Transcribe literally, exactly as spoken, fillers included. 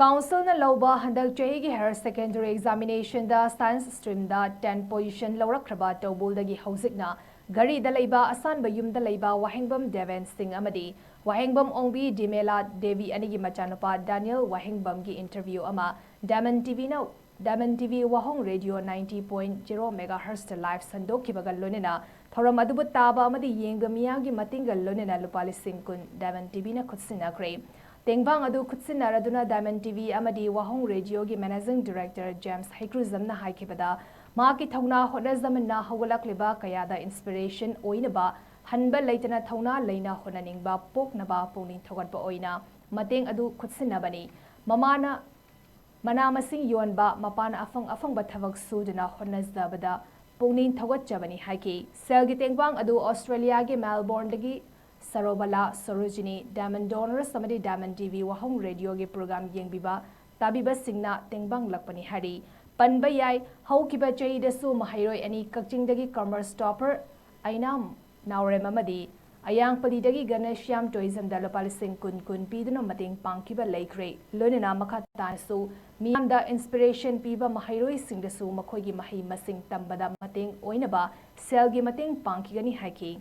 ꯀꯥꯎꯟꯁꯤꯜꯅ ꯂꯧꯕ ꯍꯟꯗꯛ ꯆꯍꯤꯒꯤ higher secondary examination ꯗ science stream ꯗ ten position ꯂꯧꯔꯛꯈ꯭ꯔꯕ ꯇꯧꯕꯨꯜꯗꯒꯤ ꯍꯧꯖꯤꯛꯅ ꯘꯔꯤꯗ ꯂꯩꯕ ꯑꯁꯥꯟꯕ ꯌꯨꯝꯗ ꯂꯩꯕ ꯋꯥꯍꯦꯡꯕꯝ ꯗꯦꯕꯦꯟ ꯁꯤꯡ ꯑꯃꯗꯤ ꯋꯥꯍꯦꯡꯕꯝ ꯑꯣꯡꯕꯤ ꯗꯤꯃꯦꯂꯥ ꯗꯦꯕꯤ ꯑꯅꯤꯒꯤ ꯃꯆꯥꯅꯨꯄꯥ ꯗꯥꯅꯤꯌꯦꯜ ꯋꯥꯍꯦꯡꯕꯝꯒꯤ interview ꯑꯃ Diamond TV ꯅ Diamond TV ꯋꯥꯍꯣꯡ radio ninety point zero megahertz ꯇ live ꯁꯟꯗꯣꯛꯈꯤꯕꯒ ꯂꯣꯏꯅꯅ ꯊꯧꯔꯝ ꯑꯗꯨꯕꯨ ꯇꯥꯕ ꯑꯃꯗꯤ ꯌꯦꯡꯕ ꯃꯤꯌꯥꯝꯒꯤ ꯃꯇꯦꯡꯒ ꯂꯣꯏꯅꯅ ꯂꯨꯄꯥ ꯂꯤꯁꯤꯡ ꯀꯨꯟ Diamond TV ꯅ ꯈꯨꯠꯁꯤꯟꯅꯈ꯭ꯔꯦ꯫ ꯇꯦꯡꯕꯥꯡ ꯑꯗꯨ ꯈꯨꯠꯁꯤꯟꯅꯔꯗꯨꯅ Diamond TV ꯑꯃꯗꯤ ꯋꯥꯍꯣꯡ ꯔꯦꯗꯤꯑꯣꯒꯤ managing director ꯖꯦꯝꯁ ꯍꯩꯀ꯭ꯔꯨꯖꯝꯅ ꯍꯥꯏꯈꯤꯕꯗ, ꯃꯍꯥꯛꯀꯤ ꯊꯧꯅꯥ ꯍꯣꯠꯅꯖꯃꯟꯅ ꯍꯧꯒꯠꯂꯛꯂꯤꯕ ꯀꯌꯥꯗ inspiration ꯑꯣꯏꯅꯕ ꯍꯟꯕ ꯂꯩꯇꯅ ꯊꯧꯅꯥ ꯂꯩꯅ ꯍꯣꯠꯅꯅꯤꯡꯕ ꯄꯣꯛꯅꯕ ꯄꯨꯛꯅꯤꯡ ꯊꯧꯒꯠꯄ ꯑꯣꯏꯅ ꯃꯇꯦꯡ ꯑꯗꯨ ꯈꯨꯠꯁꯤꯟꯅꯕꯅꯤ꯫ ꯃꯃꯥꯅ ꯃꯅꯥ ꯃꯁꯤꯡ ꯌꯣꯟꯕ, ꯃꯄꯥꯅ ꯑꯐꯪ ꯑꯐꯪꯕ ꯊꯕꯛ ꯁꯨꯗꯨꯅ ꯍꯣꯠꯅꯖꯕꯗ ꯄꯨꯛꯅꯤꯡ ꯊꯧꯒꯠꯆꯕꯅꯤ ꯍꯥꯏꯈꯤ꯫ ꯁꯦꯜꯒꯤ ꯇꯦꯡꯕꯥꯡ ꯑꯗꯨ ꯑꯣꯁꯇ꯭ꯔꯦꯂꯤꯌꯥꯒꯤ ꯃꯦꯜꯕꯣꯔꯟꯗꯒꯤ ꯁꯔꯣꯕꯂꯥ ꯁꯣꯔꯣꯖꯤꯅꯤ, Diamond Donors ꯑꯃꯗꯤ Diamond TV ꯋꯥꯍꯣꯡ ꯔꯦꯗꯤꯑꯣꯒꯤ program ꯌꯦꯡꯕꯤꯕ ꯇꯥꯕꯤꯕꯁꯤꯡꯅ ꯇꯦꯡꯕꯥꯡꯂꯛꯄꯅꯤ ꯍꯥꯏꯔꯤ꯫ ꯄꯟꯕ ꯌꯥꯏ, ꯍꯧꯈꯤꯕ ꯆꯍꯤꯗꯁꯨ ꯃꯍꯩꯔꯣꯏ ꯑꯅꯤ ꯀꯛꯆꯤꯡꯗꯒꯤ commerce topper ꯑꯩꯅꯥꯝ ꯅꯥꯎꯔꯦꯝ ꯑꯃꯗꯤ ꯑꯌꯥꯡꯄꯜꯂꯤꯗꯒꯤ ꯒꯅꯦꯁ꯭ꯌꯥꯝ tourism ꯗ ꯂꯨꯄꯥ ꯂꯤꯁꯤꯡ ꯀꯨꯟ ꯀꯨꯟ ꯄꯤꯗꯨꯅ ꯃꯇꯦꯡ ꯄꯥꯡꯈꯤꯕ ꯂꯩꯈ꯭ꯔꯦ꯫ ꯂꯣꯏꯅꯅ ꯃꯈꯥ ꯇꯥꯅꯁꯨ ꯃꯤꯌꯥꯝꯗ inspiration ꯄꯤꯕ ꯃꯍꯩꯔꯣꯏꯁꯤꯡꯗꯁꯨ ꯃꯈꯣꯏꯒꯤ ꯃꯍꯩ ꯃꯁꯤꯡ ꯇꯝꯕꯗ ꯃꯇꯦꯡ ꯑꯣꯏꯅꯕ ꯁꯦꯜꯒꯤ ꯃꯇꯦꯡ ꯄꯥꯡꯈꯤꯒꯅꯤ ꯍꯥꯏꯈꯤ꯫